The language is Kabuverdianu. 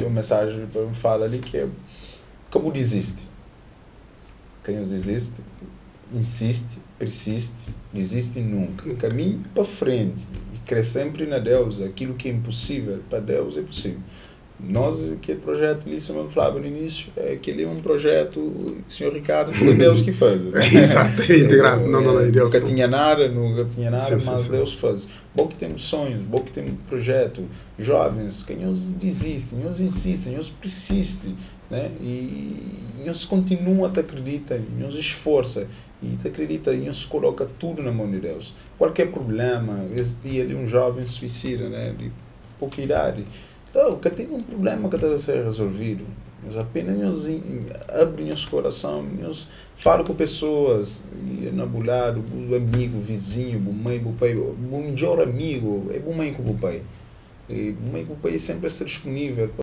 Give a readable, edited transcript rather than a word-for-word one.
Tem um mensagem para me falar ali que é ka bu desisti. Ka nhos desisti, insiste, persiste, desiste nunca. Caminho para frente e crer sempre na Deus. Aquilo que é impossível para Deus é possível. Nós, aquele projeto ali, como eu falava no início, é aquele é um projeto, o senhor Ricardo, foi Deus que faz. Exatamente, grande. Não, não, não, Deus. Nunca tinha nada, nunca tinha nada, mas Deus faz. Bom que temos sonhos, bom que temos projeto, jovens, que nós desistem, nós insistem, nós persistem, né? E nós continuam a te acreditar, nós esforça e te acredita, e nós coloca tudo na mão de Deus. Qualquer problema, esse dia ali um jovem suicida, né? De pouca idade. Então, que tem um problema que deve ser resolvido. Nós apenas nós abre nosso coração, nós fala com pessoas, e na lado, o amigo, o vizinho, o mãe, o pai, o melhor amigo, é o mãe com o pai. E o mãe com o pai sempre está disponível.